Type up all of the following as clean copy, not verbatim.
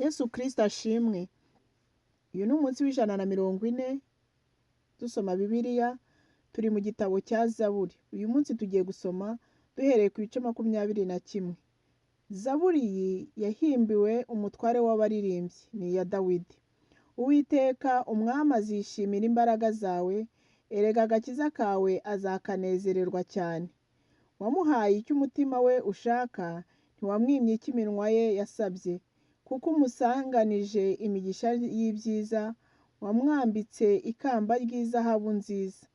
Yesu Kristo ashimwe. Uyu ni umunsi w'140 dusoma Bibiliya, turi mu gitabo cya Zaburi. Uyu munsi tugiye gusoma duhereye ku bice 21. Zaburi iyi yahimbiwe umutware w'abaririmbyi, ni iya Dawidi. Uwiteka umwami azishimira imbaraga zawe, erega agakiza kawe azakanezererwa cyane. Wamuhaye icyo umutima we ushaka, ntiwamwimye icyo iminwa ye yasabye. Kuko umusanganije imigisha y'ibyiza, wamwambitse ikamba ry'izahabu nziza.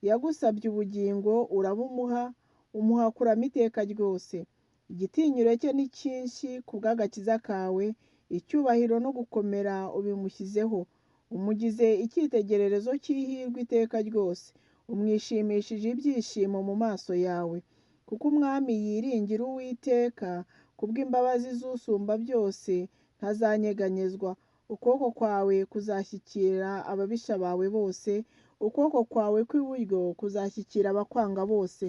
Yagusabye ubugingo urabumuha, umuha kurama iteka ryose. Igitinyiro cye ni cyinshi kubw'agakiza kawe, icyubahiro no gukomera ubimushyizeho. Umugize icyitegererezo cy'ihirwe iteka ryose, umwishimishije ibyishimo mu maso yawe. Kuko umwami yiringira Uwiteka, kubw'imbabazi z'Usumba byose ntazanyeganyezwa. Ukuboko kwawe kuzashyikira ababisha bawe bose, ukuboko kwawe kw'iburyo kuzashyikira abakwanga bose.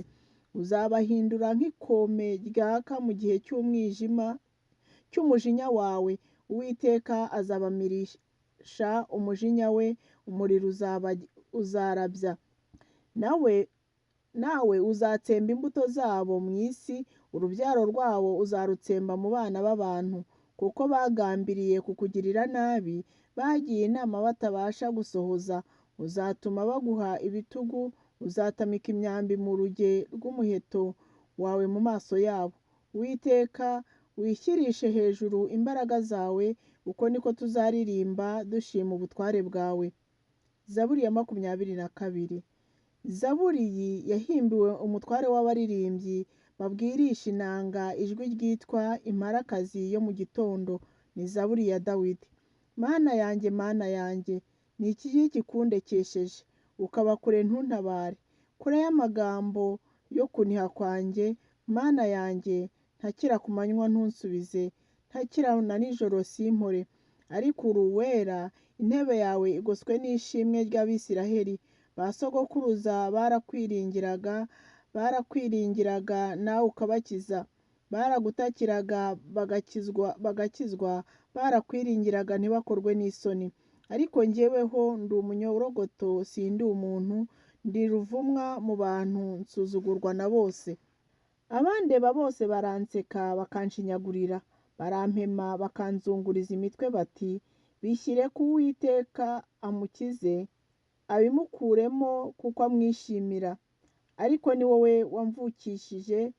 Uzabahindura nk'ikome ryaka mu gihe cy'umwijima cy'umujinya wawe. Uwiteka azabamirisha umujinya we, umuriro uzarabya. Nawe uzatsemba imbuto zabo mu isi, urubyaro rwabo uzarutsemba mu bana b'abantu. Kuko bagambiriye kukugirira nabi, bagiye inama batabasha gusohoza. Uzatuma baguha ibitugu, uzatamika imyambi mu ruge rw'umuheto wawe mu maso yabo. Uwiteka, wishyirishe hejuru imbaraga zawe, uko niko tuzaririmba dushima ubutware bwawe. Zaburi ya 22. Zaburi iyi yahimbiwe umutware w'abaririmbyi babwirisha inanga ijwi ryitwa Imparakazi yo mu gitondo. Ni Zaburi ya Dawidi. Mana yanjye, Mana yanjye, ni iki kikundekesheje, ukaba kure ntuntabare? Kure y'amagambo yo kuniha kwanjye, Mana yanjye, ntakira ku manywa ntunsubize, ntakira na nijoro simpore. Ariko uri uwera, intebe yawe igoswe n'ishimwe ry'Abisiraheli. Ba sogokuruza barakwiringiraga, barakwiringiraga nawe ukabakiza. Baragutakiraga bagakizwa, barakwiringiraga ntibakorwe n'isoni. Ariko njyeweho ndi umunyorogoto, sindi umuntu, ndi ruvumwa mu bantu, nsuzugurwa na bose. Abandeba bose baranseka bakanshinyagurira, barampema bakanzunguriza imitwe bati: bishyire ku Uwiteka amukize, abimukuremo kuko amwishimira. Ariko ni wowe wamvukishije,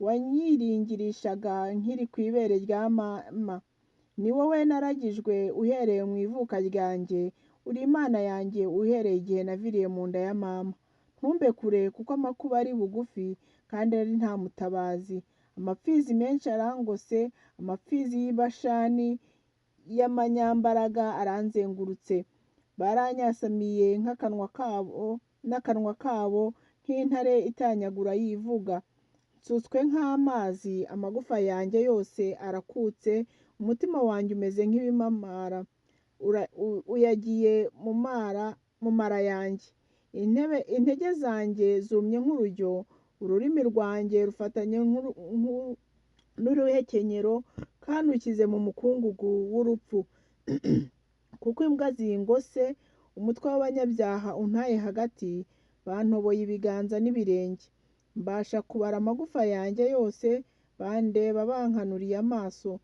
wanyiringirishaga nkiri ku ibere rya mama. Ni wowe naragijwe uhereye mu ivuka ryanjye, uri Imana yanjye uhereye igihe naviriye mu nda ya mama. Ntumbe kure kuko amakuba ari bugufi kandi ari nta mutabazi. Amapfizi menshi arangose, amapfizi y'i Bashani y'amanyambaraga aranzengurutse. Baranyasamiye nk'akanwa kabo n'akanwa kabo nk'intare itanyagura yivuga. Nsutswe nk'amazi, amagufa yanjye yose arakutse, umutima wanjye umeze nk'ibimamara, uyagiye mu mara yanjye. Intege zanjye zumye nk'urujyo, ururimi rwanjye rufatanye n'uruhekenyero, kandi ushyize mu mukungugu w'urupfu. Kuko imbwa zingose, umutwe w'abanyabyaha untaye hagati, bantoboye ibiganza n'ibirenge. Mbasha kubara amagufa yanjye yose, bandeba bankanuriye amaso.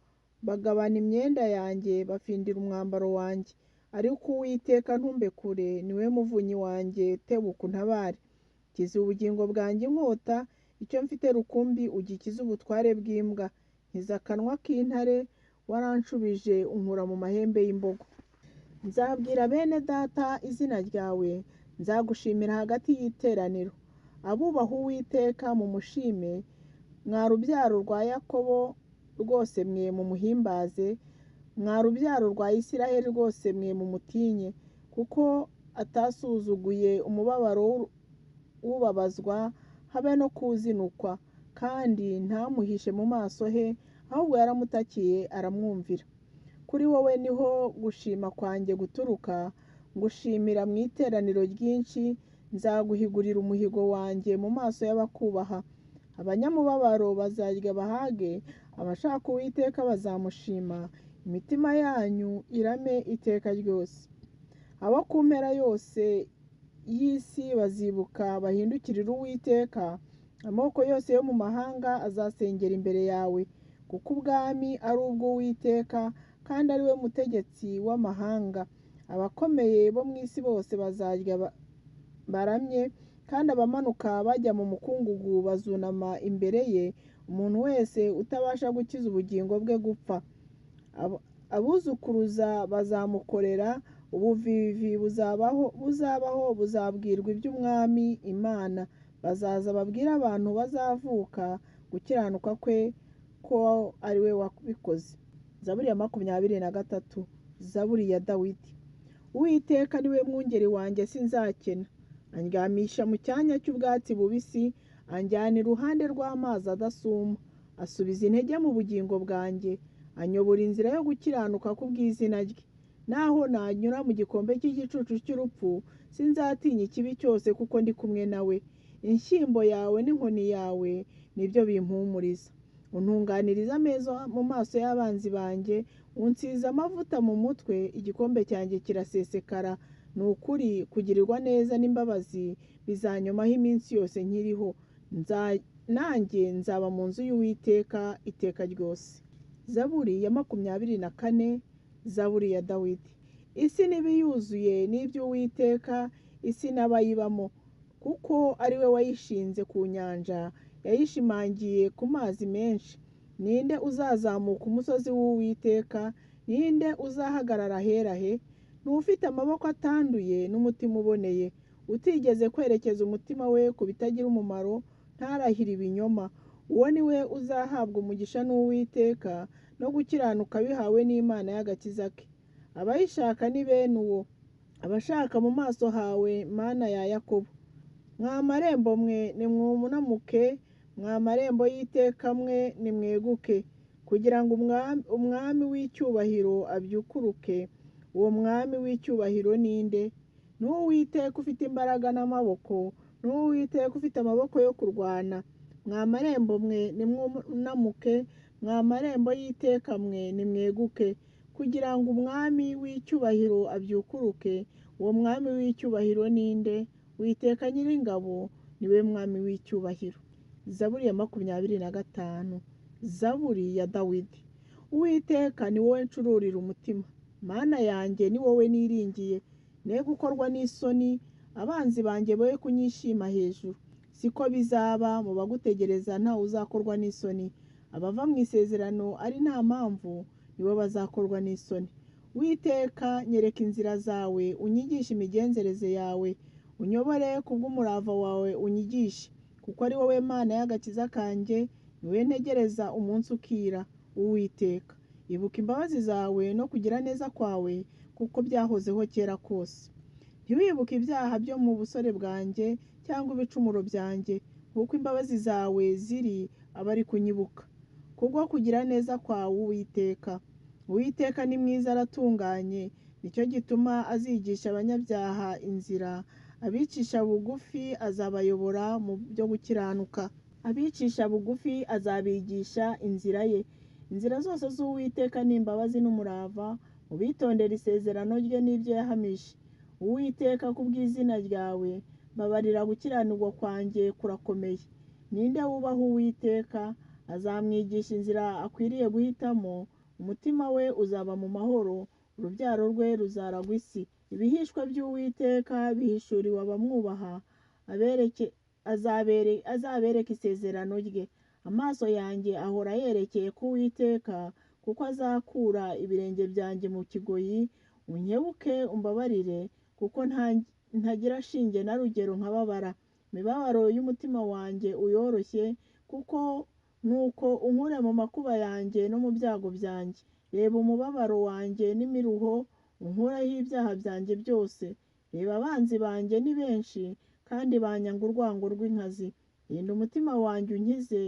Bagabana imyenda yanjye, bafindira umwambaro wanjye. Ariko Uwiteka ntumbe kure, niwe muvunyi wanjye, tebuka untabare. Kiza ubugingo bwanjye inkota, icyo mfite rukumbi ugikize ubutware bw'imbwa. Nkiza akanwa k'intare, waranshubije unkura mu mahembe y'imbogo. Nzabwira bene data izina ryawe, nzagushimira hagati y'iteraniro. Abubaha Uwiteka mumushime, mwa rubyaro rwa Yakobo rwose mwe mumuhimbaze, mwa rubyaro rwa Isiraheli rwose mwe mumutinye, kuko atasuzuguye umubabaro w'ubabazwa, habe no kuzinukwa, kandi ntamuhishe mu maso he, ahubwo yaramutakiye aramwumvira. Kuri wowe niho gushima kwanjye guturuka, ngushimira mu iteraniro ryinshi, nzaguhigurira umuhigo wanjye mu maso y'abakubaha. Abanyamubabaro bazarya bahage, abashaka Uwiteka bazamushima, Imitima yanyu irame iteka ryose. Abo ku mpera yose y'isi bazibuka bahindukirire Uwiteka, amoko yose yo mu mahanga azasengera imbere yawe, kuko ubwami ari ubw'Uwiteka kandi ari we mutegetsi w'amahanga. Abakomeye bo mu isi bose bazarya baramye, kandi abamanuka bajya mu mukungugu bazunama imbere ye, umuntu wese utabasha gukiza ubugingo bwe gupfa. Abuzukuruza bazamukorera, ubuvivi buzabaho buzabwirwa iby'Umwami Imana. Bazaza babwire abantu bazavuka gukiranuka kwe ko ari we wabikoze. Zaburi ya 23, Zaburi ya Dawidi. Uwiteka ni we mwungeri wanjye sinzakena. Andyamisha mu cyanya cy'ubwatsi bubisi, anjyana iruhande rw'amazi adasuma. Asubiza intege mu bugingo bwanjye, anyobora inzira yo gukiranuka kubw'izina rye. Naho nanyura mu gikombe cy'igicucu cy'urupfu, sinzatinya ikibi cyose kuko ndi kumwe nawe. Inshyimbo yawe n'inkoni yawe nibyo bimpumuriza. Untunganiriza ameza mu maso y'abanzi banjye, unsize amavuta mu mutwe, igikombe cyanjye kirasesekara. Ni ukuri kugirirwa neza n'imbabazi bizanyomaho iminsi yose nkiriho, nanjye nzaba mu nzu y'Uwiteka iteka ryose. Zaburi ya 24, Zaburi ya Dawidi. Isi n'ibiyuzuye ni iby'Uwiteka, isi n'abayibamo, kuko ari we wayishinze ku nyanja, yayishimangiye ku mazi menshi. Ninde uzazamuka umusozi w'Uwiteka? Ninde uzahagarara ahera he? Ni ufite amaboko atanduye n'umutima uboneye, utigeze kwerekeza umutima we ku bitagira umumaro, ntarahire ibinyoma. Uwo ni we uzahabwa umugisha n'Uwiteka, no gukiranuka bihawe n'Imana y'agakiza ke. Abayishaka ni bene uwo, abashaka mu maso hawe, Mana ya Yakobo. Mwa marembo mwe nimwunamuke, mwa marembo y'iteka mwe nimweguke, kugira ngo umwami w'icyubahiro abyukuruke. Uwo mwami w'icyubahiro ni nde? Ni Uwiteka ufite imbaraga n'amaboko, ni Uwiteka ufite amaboko yo kurwana. Mwa marembo mwe nimwunamuke, mwa marembo y'iteka mwe nimweguke, kugira ngo umwami w'icyubahiro abyukuruke. Uwo mwami w'icyubahiro ni nde? Uwiteka Nyiringabo ni we mwami w'icyubahiro. Zaburi ya 25, Zaburi ya Dawidi. Uwiteka ni wowe ncururira umutima, Mana yanjye ni wowe niringiye, ne gukorwa n'isoni, abanzi banjye boye kunyishima hejuru. Siko bizaba mu bagutegereza, ntawe uzakorwa n'isoni. Abava mu isezerano ari nta mpamvu nibo bazakorwa n'isoni. Uwiteka nyereka inzira zawe, unyigishe imigenzereze yawe, unyobore kubw'umurava wawe unyigishe, kuko ari wowe Mana y'agakiza kanjye, ni wowe ntegereza umunsi ukira. Uwiteka, ibuka imbabazi zawe no kugira neza kwawe, kuko byahozeho kera kose. Ntiwibuke ibyaha byo mu busore bwanjye cyangwa ibicumuro byanjye, kuko imbabazi zawe ziri abari kunyibuka. Kubwo kugira neza kwawe Uwiteka. Uwiteka ni mwiza aratunganye, nicyo gituma azigisha abanyabyaha inzira, abicisha bugufi azabayobora mu byo gukiranuka. Abicisha bugufi azabigisha inzira ye. Inzira zose z'Uwiteka ni imbabazi n'umurava, mu bitondera isezerano rye n'ibyo yahamije. Uwiteka kubw'izina ryawe, mbabarira gukiranirwa kwanjye kurakomeye. Ninde wubaha Uwiteka? Azamwigisha inzira akwiriye guhitamo, umutima we uzaba mu mahoro, urubyaro rwe ruzaragwa isi. Ibihishwe by'Uwiteka bihishuriwe abamwubaha, azabereka isezerano rye. Amaso yanjye ahora yerekeye ku Uwiteka, kuko azakura ibirenge byanjye mu kigoyi. Unkebuke umbabarire, kuko ntagira shinge na rugero nkababara. Imibabaro y'umutima wanjye uyoroshye, kuko nuko unkure mu makuba yanjye no mu byago byanjye. Reba umubabaro wanjye n'imiruho, unkureho ibyaha byanjye byose. Reba abanzi banjye ni benshi, kandi banyanga urwango rw'inkazi. Rinda umutima wanjye unkize,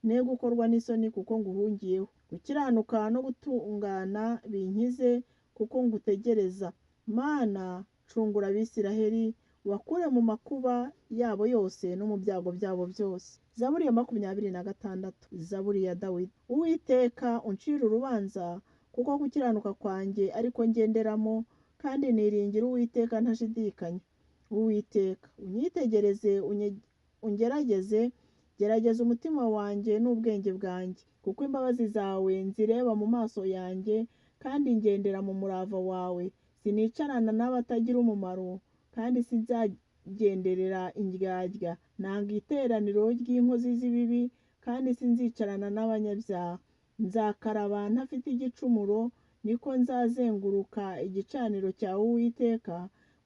ne gukorwa n'isoni kuko nguhungiyeho. Gukiranuka no gutungana binkize, kuko ngutegereza. Mana, cungura Abisiraheli, ubakure mu makuba yabo yose no mu byago byabo byose. Zaburi ya 26, Zaburi ya Dawidi. Uwiteka uncire urubanza, kuko gukiranuka kwanjye ariko ngenderamo, kandi niringira Uwiteka ntashidikanya. Uwiteka, unyitegereze ungerageze, gerageza umutima wanjye n'ubwenge bwanjye, kuko imbabazi zawe nzireba mu maso yanjye, kandi ngendera mu murava wawe. Sinicarana n'abatagira umumaro, kandi sinzagenderera indyarya. Nanga iteraniro ry'inkozi z'ibibi, kandi sinzicarana n'abanyabyaha. Nzakaraba ntafite igicumuro, niko nzazenguruka igicaniro cyawe Uwiteka,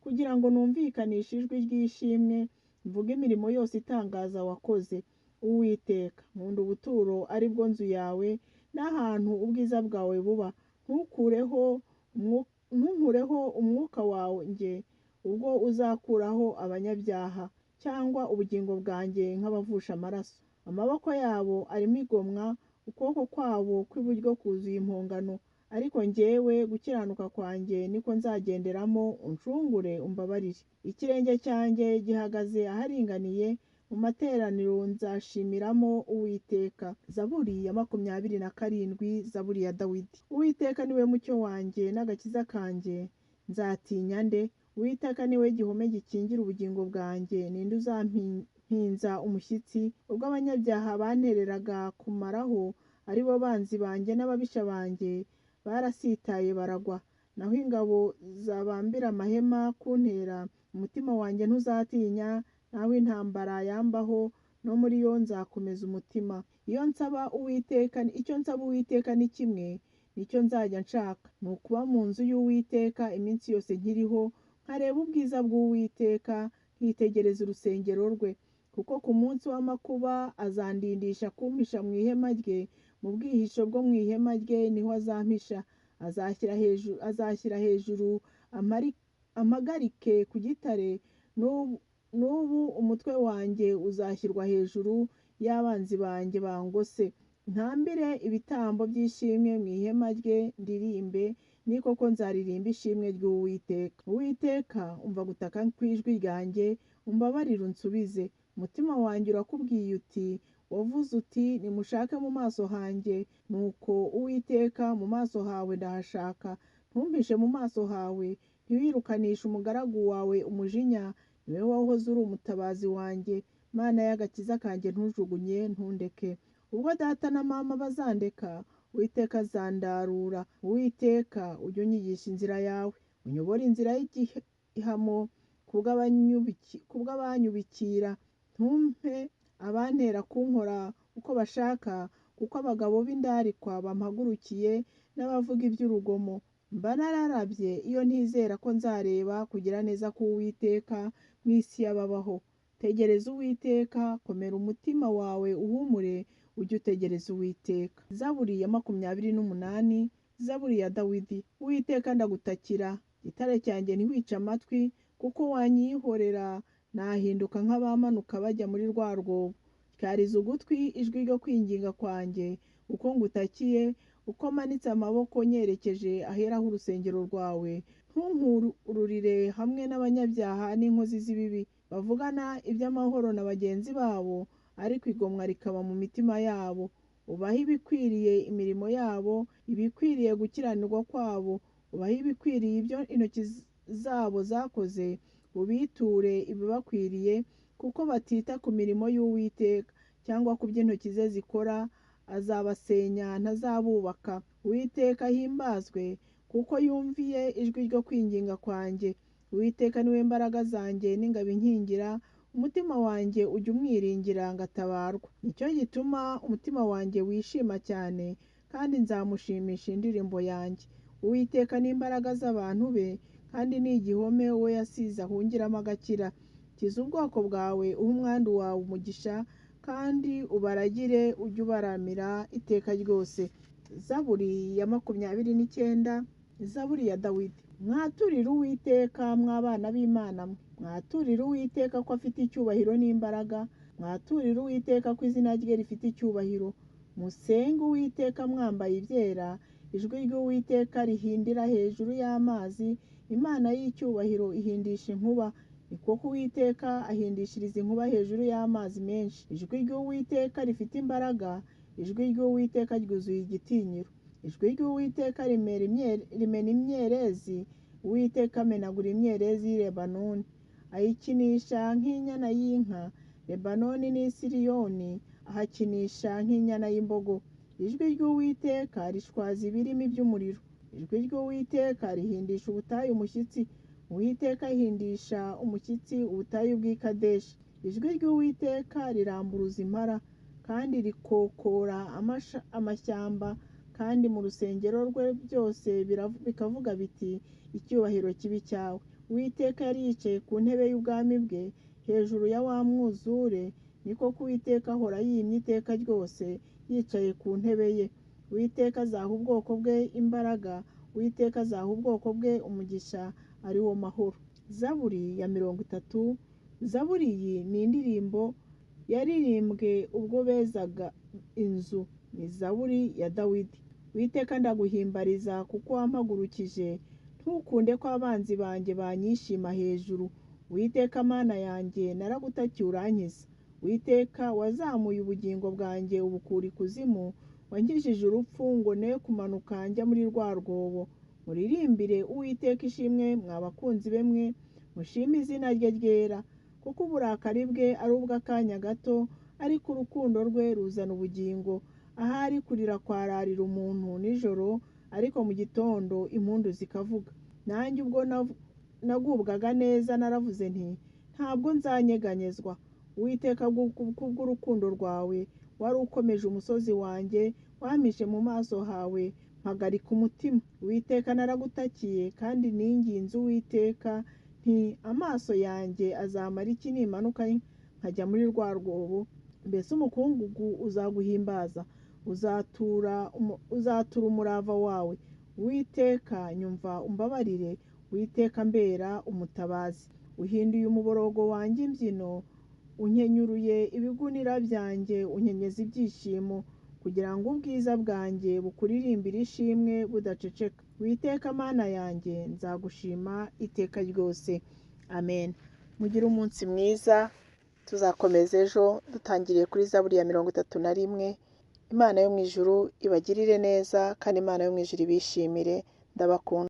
kugira ngo numvikanishe ijwi ry'ishimwe, mvuge imirimo yose itangaza wakoze. Uwiteka, nkunda ubuturo ari bwo nzu yawe, n'ahantu ubwiza bwawe buba. Ntunkureho umwuka wanjye ubwo uzakuraho abanyabyaha, cyangwa ubugingo bwanjye nk'abavusha amaraso. Amaboko yabo arimo igomwa, ukuboko kwabo kw'iburyo kuzuye impongano. Ariko njyewe gukiranuka kwanjye niko nzagenderamo, uncungure umbabarire. Ikirenge cyanjye gihagaze aharinganiye, mu materaniro nzashimiramo Uwiteka. Zaburi ya 27, Zaburi ya Dawidi. Uwiteka niwe mucyo wanjye n'agakiza kanjye, nzatinya nde? Uwiteka niwe gihome gikingira ubugingo bwanjye, ninde uzampinza umushyitsi? Ubwo abanyabyaha bantereraga kumaraho, ari bo banzi banjye n'ababisha banjye, barasitaye baragwa. Naho ingabo zabambira amahema kuntera, umutima wanjye ntuzatinya, naho intambara yambaho, no muri yo nzakomeza umutima. Iyo nsaba Uwiteka, icyo nsaba Uwiteka ni kimwe, nicyo nzajya nshaka, ni ukuba mu nzu y'Uwiteka iminsi yose nkiriho, nkareba ubwiza bw'Uwiteka, nkitegereza urusengero rwe. Kuko ku munsi w'amakuba azandindisha kumpisha mu ihema rye, mu bwihisho bwo mu ihema rye niho azampisha. Azashyira hejuru ampagarike ku gitare, n'ubu umutwe wanjye uzashyirwa hejuru y'abanzi banjye bangose. Ntambire ibitambo by'ishimwe mu ihema rye, ndirimbe, ni koko nzaririmba ishimwe ry'Uwiteka. Uwiteka, umva gutaka kw'ijwi ryanjye, umbabarire unsubize. Umutima wanjye urakubwiye uti, wavuze uti nimushake mu maso hanjye. Nuko Uwiteka, mu maso hawe ndahashaka, ntumpishe mu maso hawe, ntiwirukanishe umugaragu wawe umujinya, niwe wahoze uri umutabazi wanjye. Mana y'agakiza kanjye, ntujugunye, ntundeke. Ubwo data na mama bazandeka, Uwiteka azandarura. Uwiteka, ujye unyigisha inzira yawe, unyobore inzira y'igihamo kubw'abanyubikira. Ntumpe abantera kunkora uko bashaka, kuko abagabo b'indarikwa bampagurukiye, n'abavuga iby'urugomo. Mba nararabye iyo ntizera ko nzareba kugira neza k'Uwiteka mu isi y'ababaho. Tegereza Uwiteka, komera umutima wawe uhumure, ujye utegereza Uwiteka. Zaburi ya 28, Zaburi ya Dawidi. Uwiteka, ndagutakira, gitare cyanjye ntiwice amatwi, kuko wanyihorera nahinduka nk'abamanuka bajya muri rwa rwobo. Tyariza ugutwi ijwi ryo kwinginga kwanjye, uko ngutakiye, uko manitse amaboko nyerekeje ahera h'urusengero rwawe. Ntunkururire hamwe n'abanyabyaha n'inkozi z'ibibi, bavugana iby'amahoro na bagenzi babo, ariko igomwa rikaba mu mitima yabo. Ubahe ibikwiriye imirimo yabo, ibikwiriye gukiranirwa kwabo, ubahe ibikwiriye ibyo intoki zabo zakoze, ubiture ibibakwiriye, kuko batita ku mirimo y'Uwiteka, cyangwa ku byo intoki ze zikora. Azabasenya ntazabubaka. Uwiteka ahimbazwe, kuko yumviye ijwi ryo kwinginga kwanjye. Uwiteka niwe mbaraga zanjye n'ingabo inkingira, umutima wanjye ujya umwiringira ngatabarwa. Nicyo gituma umutima wanjye wishima cyane, kandi nzamushimisha indirimbo yanjye. Uwiteka ni imbaraga z'abantu be, kandi ni igihome uwo yasize ahungiramo agakira. Kiza ubwoko bwawe, uhe umwandu wawe umugisha, kandi ubaragire ujye ubaramira iteka ryose. Zaburi ya 29, Zaburi ya Dawidi. Mwaturire Uwiteka, mw'abana b'Imana mwe, mwaturire Uwiteka ko afite icyubahiro n'imbaraga, mwaturire Uwiteka ko izina rye rifite icyubahiro. Musenge Uwiteka mwambaye ibyera, ijwi ry'Uwiteka rihindira hejuru y'amazi, Imana y'icyubahiro ihindisha inkuba. Ni koko Uwiteka ahindishiriza inkuba hejuru y'amazi menshi. Ijwi ry'Uwiteka rifite imbaraga, ijwi ry'Uwiteka ryuzuye igitinyiro. Ijwi ry'Uwiteka rimena imyerezi, Uwiteka amenagura imyerezi y'i Lebanoni, ayikinisha nk'inyana y'inka. Lebanoni n'i Siriyoni ahakinisha nk'inyana y'imbogo. Ijwi ry'Uwiteka rishwaza ibirimi by'umuriro, ijwi ry'Uwiteka rihindisha ubutayu umushyitsi, Uwiteka ahindisha umushyitsi ubutayu bw'i Kadeshi. Ijwi ry'Uwiteka riramburuza impara, kandi rikokora amashyamba, kandi mu rusengero rwe byose bikavuga biti icyubahiro kibe icyawe. Uwiteka yari yicaye ku ntebe y'ubwami bwe hejuru ya wa mwuzure, ni koko Uwiteka ahora yimye iteka ryose yicaye ku ntebe ye. Uwiteka azaha ubwoko bwe imbaraga, Uwiteka azaha ubwoko bwe umugisha ari wo mahoro. Zaburi ya 30. Zaburi iyi ni indirimbo yaririmbwe ubwo bezaga inzu, ni zaburi ya Dawidi. Uwiteka ndaguhimbariza kuko wampagurukije, ntukunde ko abanzi banjye banyishima hejuru. Uwiteka Mana yanjye naragutakiye urankiza. Uwiteka wazamuye ubugingo bwanjye ubukura ikuzimu, wankijije urupfu ngo ne kumanuka njya muri rwa rwobo. Muririmbire Uwiteka ishimwe mwa bakunzi be mwe, mushime izina rye ryera, kuko uburakari bwe ari ubw'akanya gato, ariko urukundo rwe ruzana ubugingo. Ahari kurira kwararira umuntu nijoro, ariko mu gitondo impundu zikavuga. Nanjye ubwo nagubwaga neza naravuze nti ntabwo nzanyeganyezwa. Uwiteka kubw'urukundo rwawe wari ukomeje umusozi wanjye, wampishe mu maso hawe mpagarika umutima. Uwiteka naragutakiye kandi ninginze Uwiteka nti amaso yanjye azamara iki nimanuka nkajya muri rwa rwobo? Mbese umukungugu uzaguhimbaza, uzatura umurava wawe? Uwiteka nyumva umbabarire, Uwiteka mbera umutabazi. Uhinduye umuborogo wanjye imbyino, unkenyuruye ibigunira byanjye, unkenyeza ibyishimo, kugira ngo ubwiza bwanjye bukuririmbire ishimwe budaceceka. Uwiteka Mana yanjye nzagushima iteka ryose. Amen. Mugire umunsi mwiza, tuzakomeza ejo dutangiriye kuri Zaburi ya 31. Imana yo mu ijuru ibagirire neza, kandi Imana yo mu ijuru ibishimire. Ndabakunda.